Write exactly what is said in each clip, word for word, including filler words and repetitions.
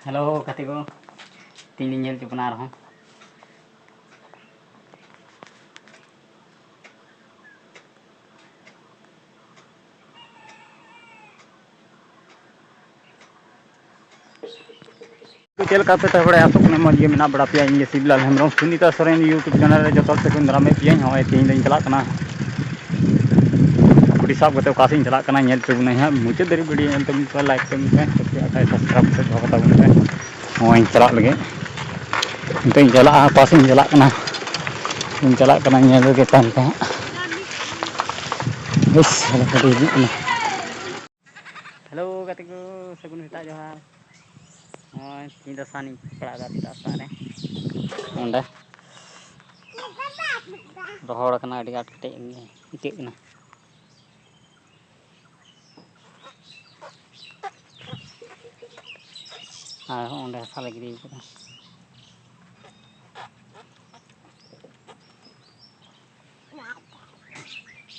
Hello ᱜᱟᱛᱮ ᱠᱚ, ᱛᱮᱦᱮᱧ ᱞᱤᱧ ᱧᱮᱞ ᱦᱚᱪᱚ ᱵᱚᱱᱟ ᱟᱨᱦᱚᱸ᱾ ᱪᱮᱫ ᱞᱮᱠᱟ ᱯᱮ ᱛᱟᱦᱮᱸ ᱵᱟᱲᱟᱭᱟ? ᱟᱥᱚᱜ ᱠᱟᱱᱟ ᱢᱚᱡᱽ ᱜᱮ ᱢᱮᱱᱟᱜ ᱵᱟᱲᱟ ᱯᱮᱭᱟ᱾ ᱤᱧ ᱜᱮ ᱥᱤᱵᱞᱟᱞ ᱦᱮᱢᱵᱨᱚᱢ, ᱥᱩᱱᱤᱛᱟ ᱥᱚᱨᱮᱱ YouTube channel ᱨᱮ ᱡᱚᱛᱚ ᱦᱚᱲ ᱥᱟᱹᱜᱩᱱ ᱫᱟᱨᱟᱢᱮᱫ ᱯᱮᱭᱟᱹᱧ᱾ ᱱᱚᱜᱼᱚᱭ ᱛᱮᱦᱮᱧ ᱫᱚᱧ ᱪᱟᱞᱟᱜ ᱠᱟᱱᱟ ᱠᱩᱰᱤ ᱥᱟᱵ ᱠᱟᱛᱮ ᱚᱠᱟ ᱥᱮᱫ ᱤᱧ ᱪᱟᱞᱟᱜ ᱠᱟᱱᱟ, ᱧᱮᱞ ᱦᱚᱪᱚ ᱵᱚᱱᱟᱹᱧ ᱦᱟᱸᱜ᱾ ᱢᱩᱪᱟᱹᱫ ᱫᱷᱟᱹᱵᱤᱡ video ᱧᱮᱞ ᱛᱟᱵᱚᱱ ᱯᱮ, like ᱛᱟᱵᱚᱱ ᱯᱮ, subscribe ᱠᱟᱛᱮ ᱫᱚᱦᱚ ᱠᱟᱛᱟ ᱵᱚᱱ ᱯᱮ᱾ ᱱᱚᱜᱼᱚᱭ ᱤᱧ ᱪᱟᱞᱟᱜ ᱞᱟᱹᱜᱤᱫ, ᱱᱤᱛᱚᱜ ᱤᱧ ᱪᱟᱞᱟᱜᱼᱟ, ᱚᱠᱟ ᱥᱮᱫ ᱤᱧ ᱪᱟᱞᱟᱜ ᱠᱟᱱᱟ, ᱤᱧ ᱪᱟᱞᱟᱜ ᱠᱟᱱᱟ ᱧᱮᱞ ᱨᱮᱜᱮ ᱛᱟᱦᱮᱱ ᱯᱮ ᱦᱟᱸᱜ᱾ ᱵᱮᱥ, ᱟᱞᱮ ᱜᱟᱹᱰᱤ ᱦᱤᱡᱩᱜ ᱠᱟᱱᱟ᱾ ᱦᱮᱞᱳ ᱜᱟᱛᱮ ᱠᱚ, ᱥᱟᱹᱜᱩᱱ ᱥᱮᱛᱟᱜ ᱡᱚᱦᱟᱨ᱾ ᱱᱚᱜᱼᱚᱭ ᱛᱮᱦᱮᱧ ᱫᱚ ᱥᱟᱱᱤᱧ ᱯᱟᱲᱟᱜ ᱮᱫᱟ ᱥᱮᱛᱟᱜ ᱥᱮᱛᱟᱜ ᱨᱮ᱾ ᱚᱸᱰᱮ ᱨᱚᱦᱚᱲ ᱠᱟᱱᱟ, ᱟᱹᱰᱤ ᱟᱸᱴ ᱠᱮᱴᱮᱡ ᱜᱮ ᱟᱹᱭᱠᱟᱹᱜ ᱠᱟᱱᱟ᱾ ᱟᱨ ᱦᱚᱸ ᱚᱸᱰᱮ ᱦᱟᱥᱟ ᱞᱮ ᱜᱤᱰᱤ ᱠᱟᱫᱟ᱾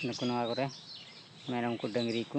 ᱱᱩᱠᱩ ᱱᱚᱣᱟ ᱠᱚᱨᱮ ᱢᱮᱨᱚᱢ ᱠᱚ, ᱰᱟᱹᱝᱨᱤ ᱠᱚ᱾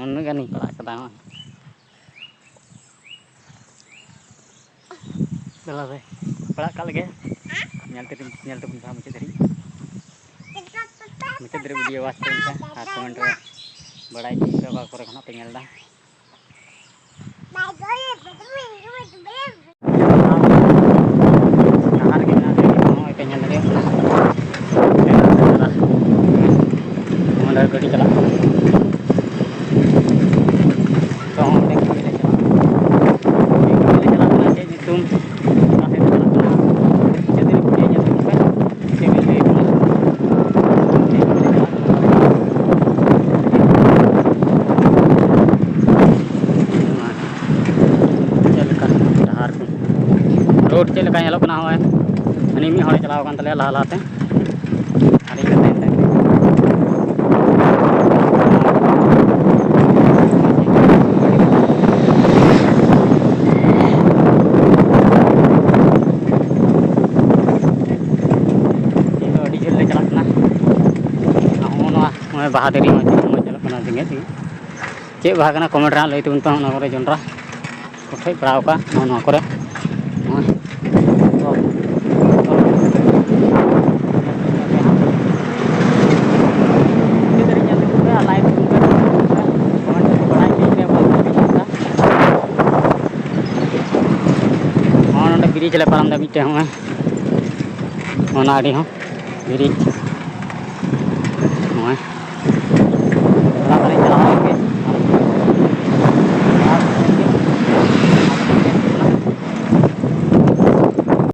ᱩᱱᱟᱹᱜ ᱜᱟᱱᱤᱧ ᱯᱟᱲᱟᱜ ᱠᱟᱫᱟ᱾ ᱫᱮᱞᱟ ᱨᱮ ᱯᱟᱲᱟᱜ ᱠᱟᱜ ᱞᱮᱜᱮ, ᱧᱮᱞ ᱛᱮ, ᱧᱮᱞ ᱛᱟᱵᱚᱱ ᱯᱮ ᱢᱩᱪᱟᱹᱫ ᱫᱷᱟᱹᱨᱤᱡ᱾ ᱢᱩᱪᱟᱹᱫ ᱫᱷᱟᱹᱨᱤᱡ video watch ᱛᱟᱵᱚᱱ ᱯᱮ ᱟᱨ comment ᱨᱮ ᱵᱟᱲᱟᱭ ᱦᱚᱪᱚᱧ ᱯᱮ ᱚᱠᱟ ᱠᱚᱨᱮ ᱠᱷᱚᱱᱟᱜ ᱯᱮ ᱧᱮᱞ ᱮᱫᱟ᱾ ᱰᱟᱦᱟᱨ ᱜᱮ ᱢᱮᱱᱟᱜᱼᱟ, ᱱᱚᱜᱼᱚᱭ ᱯᱮ ᱧᱮᱞ ᱫᱟᱲᱮᱭᱟᱜ ᱠᱟᱱᱟ᱾ ᱱᱚᱸᱰᱮ ᱜᱟᱹᱰᱤ ᱪᱟᱞᱟᱜ ᱠᱟᱱᱟ᱾ ᱛᱚ, ᱚᱸᱰᱮ ᱠᱟᱹᱢᱤ ᱞᱮ ᱪᱟᱞᱟᱜᱼᱟ᱾ ᱠᱟᱹᱢᱤ ᱞᱮ ᱪᱟᱞᱟᱜ ᱠᱟᱱᱟ, ᱪᱮᱫ ᱧᱩᱛᱩᱢ? ᱚᱠᱟ ᱥᱮᱫ ᱞᱮ ᱪᱟᱞᱟᱜ ᱠᱟᱱᱟ? ᱪᱮᱫ ᱫᱤᱱ ᱠᱚ ᱧᱮᱞ ᱧᱟᱢ ᱠᱟᱱᱟ? ᱪᱮᱫ ᱵᱤᱱ ᱞᱟᱹᱭ ᱠᱟᱱᱟ? ᱪᱮᱫ ᱧᱩᱛᱩᱢ ᱞᱮ ᱪᱟᱞᱟᱜ ᱠᱟᱱᱟ? ᱪᱮᱫ ᱞᱮᱠᱟ ᱧᱮᱞᱚᱜ ᱠᱟᱱᱟ, ᱱᱚᱜᱼᱚᱭ ᱦᱟᱹᱱᱤ ᱢᱤᱫ ᱦᱚᱲᱮ ᱪᱟᱞᱟᱣ ᱟᱠᱟᱱ ᱛᱟᱞᱮᱭᱟ ᱞᱟᱦᱟ ᱞᱟᱦᱟᱛᱮ᱾ ᱟᱨ ᱤᱧ ᱫᱚ ᱛᱟᱭᱚᱢ ᱛᱟᱭᱚᱢ ᱛᱮ᱾ ᱱᱤᱛᱚᱜ ᱟᱹᱰᱤ ᱡᱷᱟᱹᱞ ᱞᱮ ᱪᱟᱞᱟᱜ ᱠᱟᱱᱟ᱾ ᱱᱚᱜᱼᱚ ᱱᱚᱣᱟ, ᱱᱚᱜᱼᱚᱭ ᱵᱟᱦᱟ ᱫᱟᱨᱮ ᱢᱚᱡᱽ ᱢᱚᱡᱽ ᱧᱮᱞᱚᱜ ᱠᱟᱱᱟ, ᱡᱮᱜᱮᱫ ᱜᱮ᱾ ᱪᱮᱫ ᱵᱟᱦᱟ ᱠᱟᱱᱟ, comment ᱨᱮ ᱦᱟᱸᱜ ᱞᱟᱹᱭ ᱛᱟᱵᱚᱱ ᱯᱮ᱾ ᱚᱱᱟ ᱠᱚᱨᱮ ᱡᱚᱱᱰᱨᱟ ᱠᱚᱴᱷᱮᱡ ᱯᱟᱲᱟᱣ ᱟᱠᱟᱫ, ᱱᱚᱜᱼᱚ ᱱᱚᱣᱟ ᱠᱚᱨᱮ᱾ ᱱᱚᱜᱼᱚᱭ᱾ ᱛᱤᱱᱟᱹᱜ ᱫᱷᱟᱹᱨᱤᱡ ᱧᱮᱞ ᱛᱟᱵᱚᱱ ᱯᱮ ᱟᱨ like ᱛᱟᱵᱚᱱ ᱯᱮ, comment ᱛᱮ ᱵᱟᱲᱟᱭ ᱦᱚᱪᱚᱧ ᱯᱮ ᱚᱠᱟ ᱞᱮᱠᱟ ᱵᱤᱱ ᱧᱮᱞ ᱮᱫᱟ᱾ ᱱᱚᱜᱼᱚᱭ ᱱᱚᱰᱮ bridge ᱞᱮ ᱯᱟᱨᱚᱢ ᱮᱫᱟ ᱢᱤᱫᱴᱮᱱ, ᱱᱚᱜᱼᱚᱭ ᱚᱱᱟ ᱟᱹᱰᱤ ᱦᱚᱸ bridge᱾